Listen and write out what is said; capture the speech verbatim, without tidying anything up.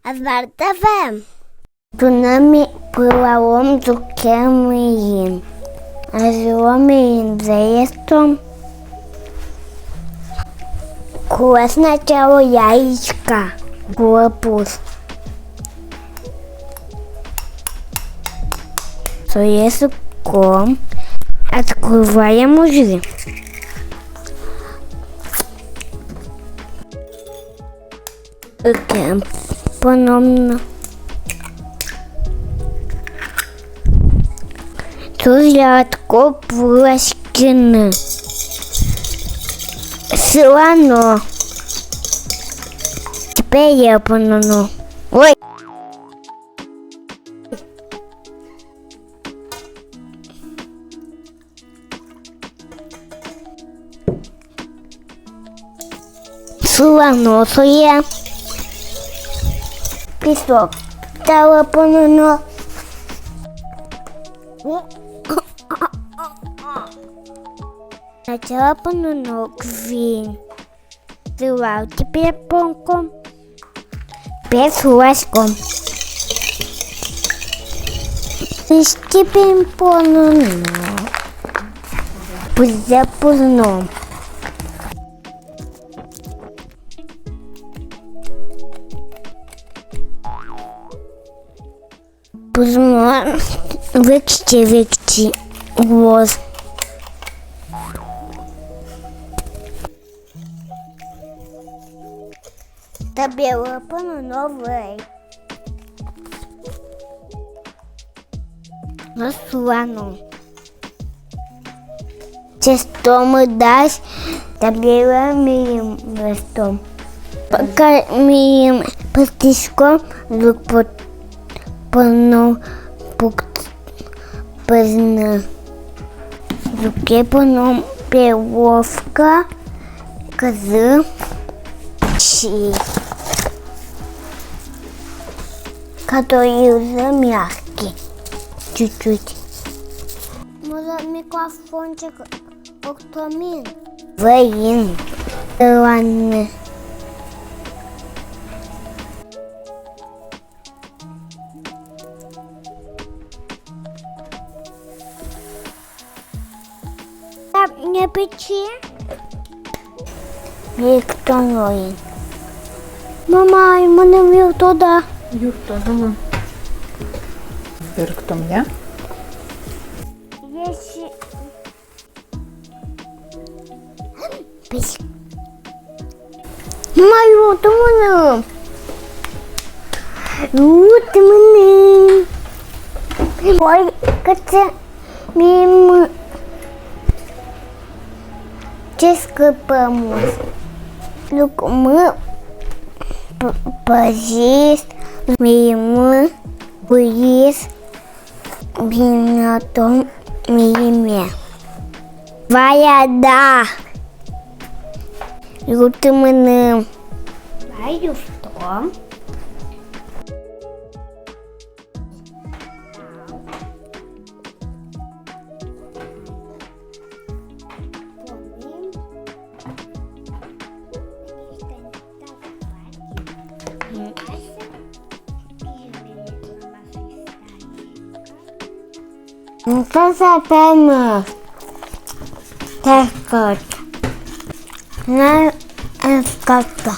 Азбар ТВ. Туннэ ми пылалом зуке миын. Азьло миын вӧй эстом. Кулэ сначала яичко, кулэ пуз. Сое суком, открываем ужы. Ӧкем поном но. Туж яратко пыласькыны. Сылано. Теперь я пононо. Ой. Сылано сое. Песок. Тала пононо. Начала пононо квинь. Сылал теперь понком. Пе сыласьком. Степень пононо. Пузэ пузно. Пузмон векчи-векчи луоз. Табере пононо вӧй. Но сылано. Честомы дась, табере миым эстом. Пока миым пӧзьтӥськом, зук пот-, поном пукт-, пӧзьыны. Зуке поном перловка, кызьы, сӥль. Который уже мягкий чуть-чуть. Может, микрофончик октомин? Вӧйын. Ладно. Там не печи. Виктор Ноин. Мама, и мыным юртто-а? Юртто, мама. Берыктом, я? Если Пись. Мама, юртты мыным. Юртты мыным. Ой, кыӵе мимы. Ческыт пӧрмоз. Зукмы п-, пӧзиз, мимы вуиз. Бинатом миме. Валяда. Юртты мыным. Вай, юртто. Сосапемы. Текот. На эското.